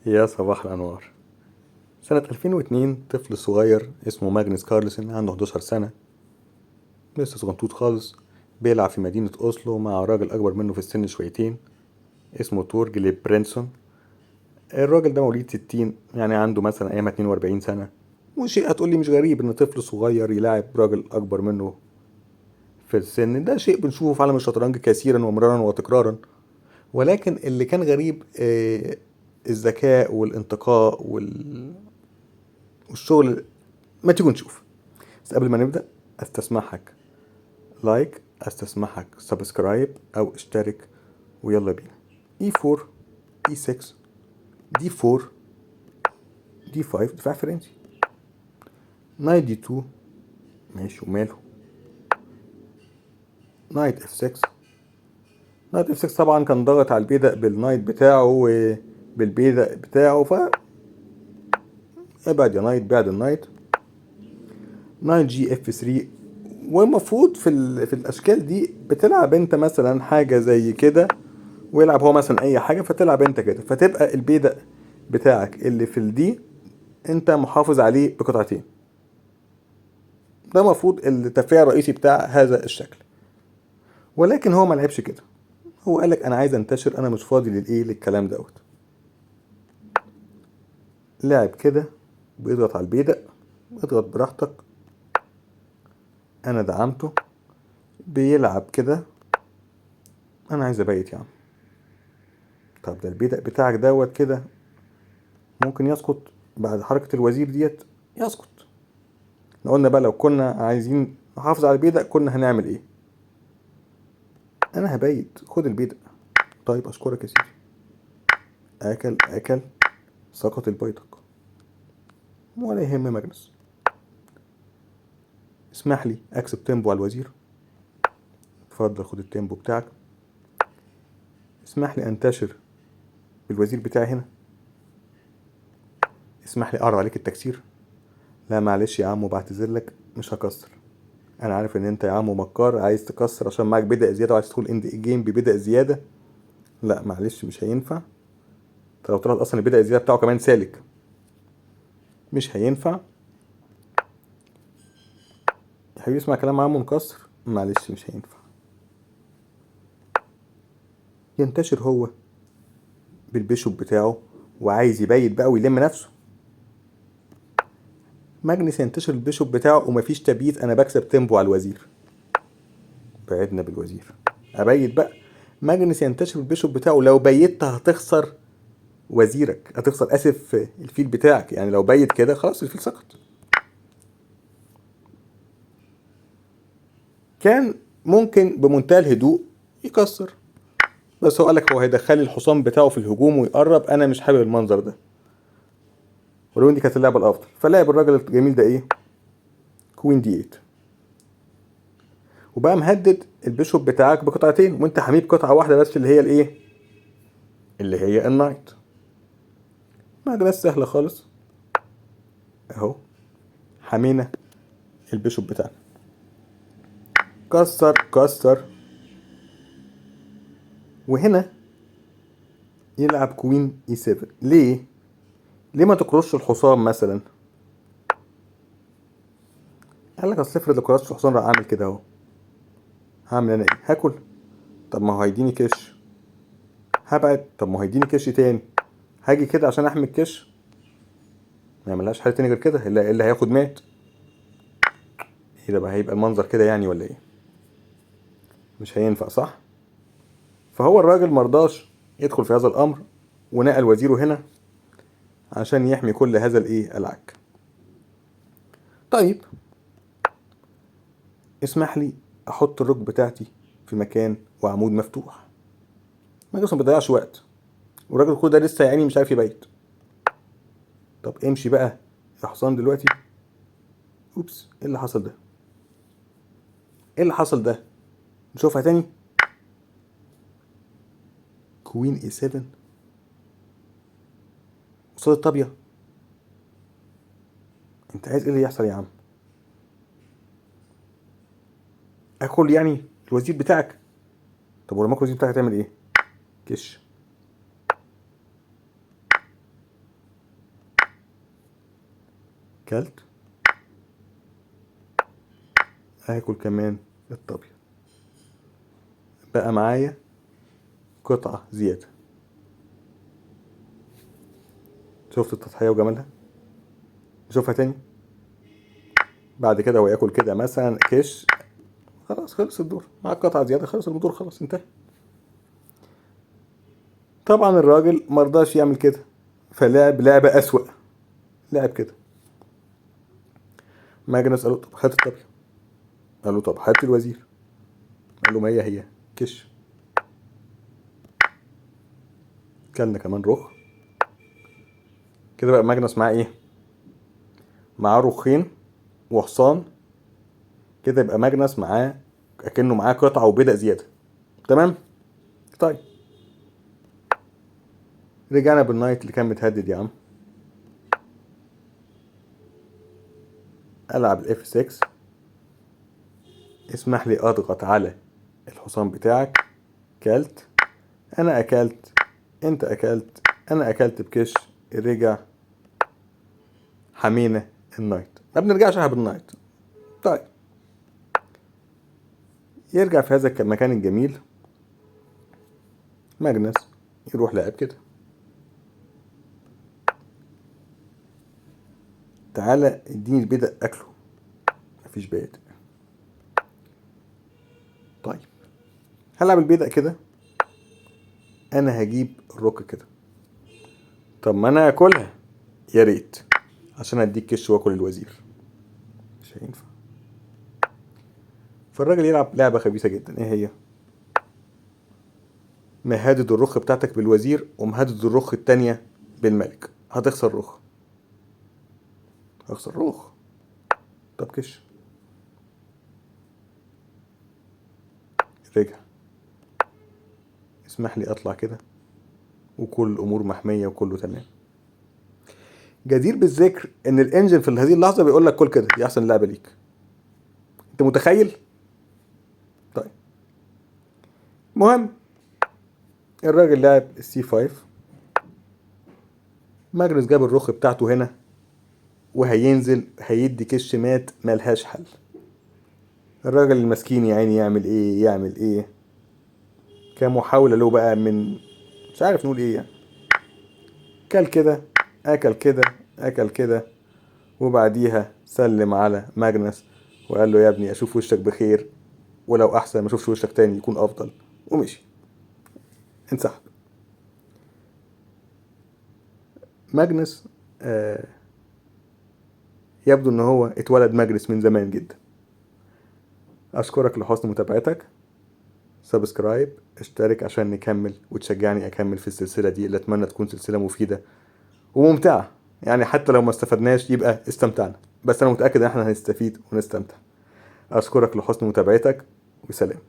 يا صباح الأنوار. سنة 2002 طفل صغير اسمه ماجنس كارلسن عنده 11 سنة، لسه صغنطوط خالص، بيلعب في مدينة أوسلو مع راجل أكبر منه في السن شويتين اسمه تورج برينسون. الراجل ده مواليد 60، يعني عنده مثلا أيام 42 سنة، وشيء هتقولي مش غريب إن طفل صغير يلاعب راجل أكبر منه في السن، ده شيء بنشوفه في عالم الشطرنج كثيرا ومرارا وتكرارا. ولكن اللي كان غريب الذكاء والانتقاء والشغل. ما تيجوا نشوف. بس قبل ما نبدأ استسمحك like، استسمحك subscribe او اشترك، ويلا بينا. E4 E6 D4 D5 دفاع فرنسي، knight D2 ماشي وماله، knight F6. knight F6 طبعا كان ضغط على البيدق بال knight بتاعه وبالبيدق بتاعه، ف ابعد يا knight، بعد ال knight. knight G F 3. والمفروض في الاشكال دي بتلعب انت مثلا حاجة زي كده، ويلعب هو مثلا اي حاجة، فتلعب انت كده، فتبقى البيدق بتاعك اللي في ال D انت محافظ عليه بقطعتين. ده المفروض التفريع الرئيسي بتاع هذا الشكل. ولكن هو ما لعبش كده، هو قالك انا عايز انتشر، انا مش فاضي للايه، للكلام دوت. لعب كده، بيضغط على البيدق، اضغط براحتك، انا دعمته. بيلعب كده، انا عايز ابيت يا عم. طب ده البيدق بتاعك دوت كده ممكن يسقط بعد حركة الوزير ديت، يسقط. احنا قلنا بقى لو كنا عايزين نحافظ على البيدق كنا هنعمل ايه؟ انا هبيت، خد البيدق. طيب اشكرك يا سيدي. اكل اكل، سقط البيدق، ولا يهم ماجنس. اسمح لي اكسب tempo على الوزير، اتفضل خد ال tempo بتاعك. اسمح لي انتشر بالوزير بتاعي هنا، اسمح لي اعرض عليك التكسير. لا معلش يا عمو بعتذر لك، مش هكسر. انا عارف ان انت يا عمو مكار، عايز تكسر عشان معاك بدأ زيادة وعايز تدخل end game ببدأ زيادة. لا معلش مش هينفع. انت لو طلعت اصلا البدأ الزيادة بتاعه كمان سالك، مش هينفع. يا حبيبي اسمع كلام عمو مكسر، معلش مش هينفع. ينتشر هو بال bishop بتاعه وعايز يبيت بقى ويلم نفسه. ماجنس ينتشر ال bishop بتاعه ومفيش تبييت، انا بكسب tempo على الوزير. بعدنا بالوزير، ابيت بقى. ماجنس ينتشر ال bishop بتاعه، لو بيت هتخسر وزيرك، هتخسر اسف الفيل بتاعك، يعني لو بيت كده خلاص الفيل سقط. كان ممكن بمنتهى الهدوء يكسر، بس هو قالك هو هيدخل الحصان بتاعه في الهجوم ويقرب، انا مش حابب المنظر ده، ولو دي كانت اللعبة الافضل. فلعب الراجل الجميل ده ايه؟ queen D 8، وبقى مهدد ال bishop بتاعك بقطعتين وانت حامية بقطعه واحدة بس اللي هي الايه؟ اللي هي ال knight. ما ده بس سهلة خالص اهو، حمينا ال bishop بتاعنا. كسر كسر، وهنا يلعب queen E 7. ليه؟ ليه ما تكرش الحصان مثلا؟ قال لك اصل افرض لو كرشت الحصان راح عامل كده اهو، هعمل انا ايه؟ هاكل؟ طب ما هو هيديني كش. هبعد؟ طب ما هو هيديني كش تاني. هاجي كده عشان احمي الكش، ما يعملهاش حاجة تاني غير كده، اللي هياخد مات. ايه ده بقى، هيبقى المنظر كده يعني ولا ايه؟ مش هينفع صح؟ فهو الراجل مرضاش يدخل في هذا الامر، ونقل وزيره هنا عشان يحمي كل هذا الايه؟ العك. طيب اسمح لي احط الرك بتاعتي في مكان وعمود مفتوح، ما ما بيضيعش وقت، والراجل كل ده لسه يعني مش عارف يبيت. طب امشي بقى يا حصان دلوقتي. اوبس، ايه اللي حصل ده؟ ايه اللي حصل ده؟ نشوفها تاني. queen A 7 قصاد الطابية. انت عايز ايه اللي يحصل يا عم؟ اكل يعني الوزير بتاعك؟ طب ولما اكل الوزير بتاعك هتعمل ايه؟ كش. كلت، هاكل كمان الطابية، بقى معايا قطعة زيادة. شفت التضحية وجمالها؟ نشوفها تاني بعد كده. هو ياكل كده مثلا كش، خلاص خلص الدور، معاك قطعة زيادة، خلص الدور، خلاص انتهى. طبعا الراجل مرضاش يعمل كده، فلعب لعبة أسوأ، لعب كده. ماجنس قال له طب هات الطابية، قال له طب هات الوزير، قال له ما هي هي كش. كلنا كمان رخ كده. بقى ماجنس معاه ايه؟ معاه رخين وحصان كده. يبقى ماجنس معاه اكنه معاه قطعة وبدأ زيادة. تمام؟ طيب رجعنا بال knight اللي كان متهدد يا عم. العب ال F 6. اسمح لي اضغط على الحصان بتاعك. كلت، انا اكلت، انت اكلت، انا اكلت بكش. رجع حمينا ال knight، ما بنرجعش احنا بال knight. طيب يرجع في هذا المكان الجميل ماجنس، يروح لاعب كده. تعالى اديني البيدق اكله، مفيش بيدق. طيب هلعب البيدق كده، انا هجيب الروك كده. طب ما انا اكلها يا ريت عشان اديك كش واكل الوزير، مش هينفع. فالراجل يلعب لعبة خبيثة جدا. ايه هي؟ مهدد الرخ بتاعتك بالوزير ومهدد الرخ التانية بالملك، هتخسر رخ. هخسر رخ. طب كش. رجع. اسمح لي اطلع كده وكل الامور محمية وكله تمام. جدير بالذكر ان ال engine في هذه اللحظة بيقول لك كل كده، دي احسن لعبة ليك. انت متخيل؟ طيب المهم الراجل لعب ال C 5، ماجنس جاب الرخ بتاعته هنا وهينزل هيدي كش مات ملهاش حل. الراجل المسكين يا عيني يعمل ايه؟ يعمل ايه؟ كمحاولة له بقى من مش عارف نقول ايه يعني. كل كده، اكل كده، اكل كده، وبعديها سلم على ماجنس وقال له يا ابني اشوف وشك بخير، ولو احسن ما اشوفش وشك تاني يكون افضل، ومشي انسحب. ماجنس يبدو ان هو اتولد ماجنس من زمان جدا. اشكرك لحسن متابعتك، subscribe، اشترك عشان نكمل وتشجعني اكمل في السلسلة دي اللي اتمنى تكون سلسلة مفيدة وممتعة، يعني حتى لو ما استفدناش يبقى استمتعنا، بس انا متأكد ان احنا هنستفيد ونستمتع. اشكرك لحسن متابعتك وسلام.